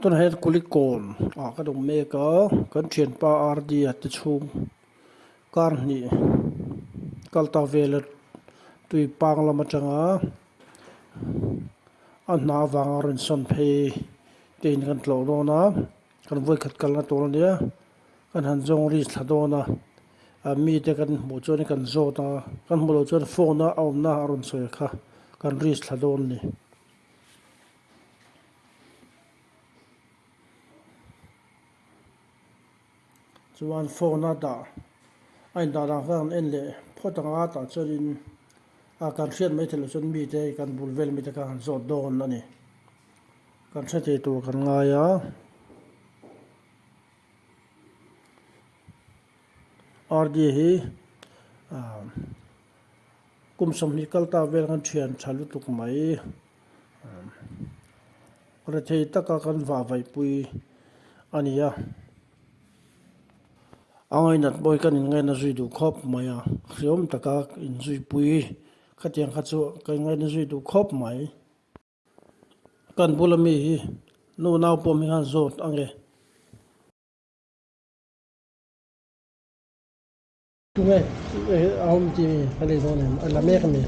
Tunah hian Kulikawn ah ka dawng mek a, kan thianpa RD a te chhung kar hnih kal ta vela tui pang lam atanga a hna avanga rawn sawn phei te in kan tlawh dawn a, kan vawikhat kalna tur a nia, kan han zawng ri thla dawn a, a mite kan hmuh chuan kan zawt a, kan hmuh loh chuan phone a a awmna a rawn sawi kha kan risk thla dawn a ni. Chuan phone a dah a indah dan kha kan en leh phawt ang a tah chuanin a kan hriat mai theih loh chuan mite kan bul vel mite kha han zawt dawn a ni. Kan hre thei tur kan ngai a. RD hi ah kum 20 kal ta vel khan thian tha lutuk mai. Rethei taka kan vah vaihpui a ni a, a ngainat pawh hi kan inngaina zui duh khawp mai a, hriawm taka inzuipui khatiang kha chu ka inngaina zui duh khawp mai. Kan bula mi hi nu nau pawh mi khan zawt ang e. Tunge a awm tih mi ka lei dawn em a la mek a mi.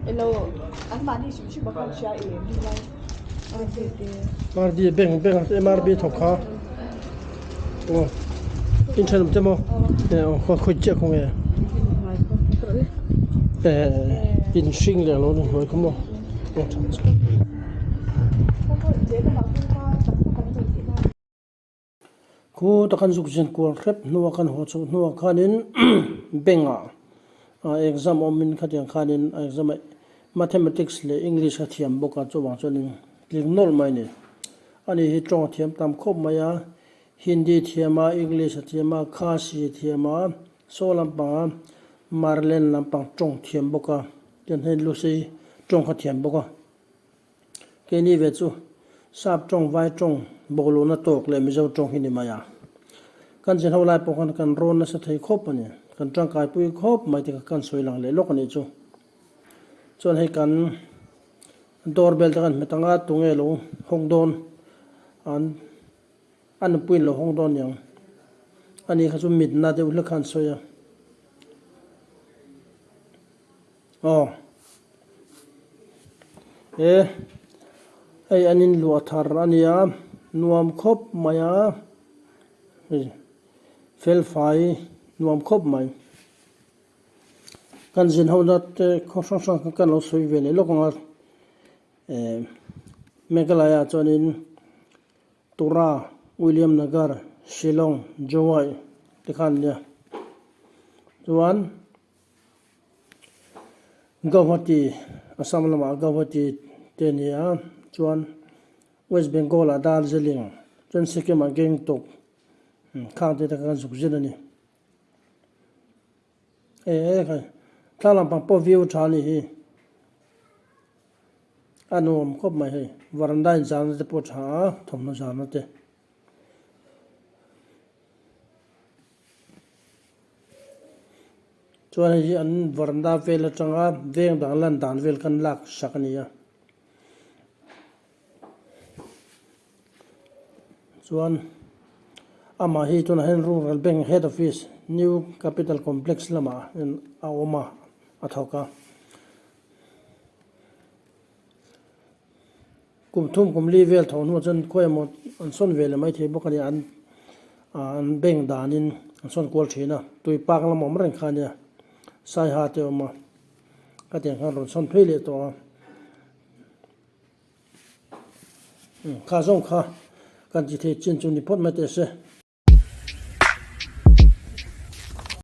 Elo an mahni hrim hrim a khan hria em helai RD te. RD bank bank MRB thawk kha aw in thenawm te maw aw khawi chiah khaw nge eh in hring leh lo ni hnuai khaw maw aw tha chu. Khu ta kan zuk zin kual hrep hnua kan haw chhoh hnuah khanin bank ah exam awmin khatiang khanin a exam a mathematics leh english a thiam bawk a chuvang chuanin tling nawlh mai a ni. Ani hi tawng a thiam tam khawp mai a, hindi thiam a, english a thiam a, khasi a thiam a, saw lampanga marlen lampang tawng thiam bawk a, tiang hian lusei tawng kha thiam bawk a. Keini ve chu Sap tawng, Vai tawng, Bawkluhna tawk leh Mizo tawng hi ni mai a. Kan zin ho lai pawh khan kan rawn nasa thei khawp a ni. Kan tangkaipui khawp mai te kha kan sawi lang leh lawk a nih chu. Chuan hei kan doorbell te kan hmet ang a, tunge lo hawng dawn an a nupuiin lo hawng dawn niang. Ani kha chu mitna deuh hlek kha an sawi a. Aw e hei an in luah thar a nia nuam khawp mai a hei fel fai nuam khawp mai kan zin ho na te khaw hrang hrang kha kan lo sawi ve leh lawk ang a eh Meghalaya ah chuanin Tura William Nagar Shillong Jowai te kha an nia chuan. Guwahati Assam lamah Guwahati te a ni a chuan West Bengal ah Darjeeling chuan Sikkim ah Gangtok khang te te kha kan zuk zin a ni e e thla lampang pawh view tha a ni hi a nuam khawp mai hei varanda inzarna te pawh a tha a thawmhnaw zarna te. Chuan hei hi an varanda vel atanga veng dang lan dan vel kan lak sak a ni a. Chuan amah hi tunah hian Rural Bank Head Office New Capital Complex lamah hian a awm a, a thawk a. Kum thum kum li vel tho hnuah chuan khawi emaw an sawn ve leh mai thei bawk a ni an an bank danin an sawn kual thin a tui park lam awm reng kha ania saiha te a awm a khatiang khan rawn sawn phei leh tawh a kha zawng kha kan ti thei chin chu ni phawt mai teh se.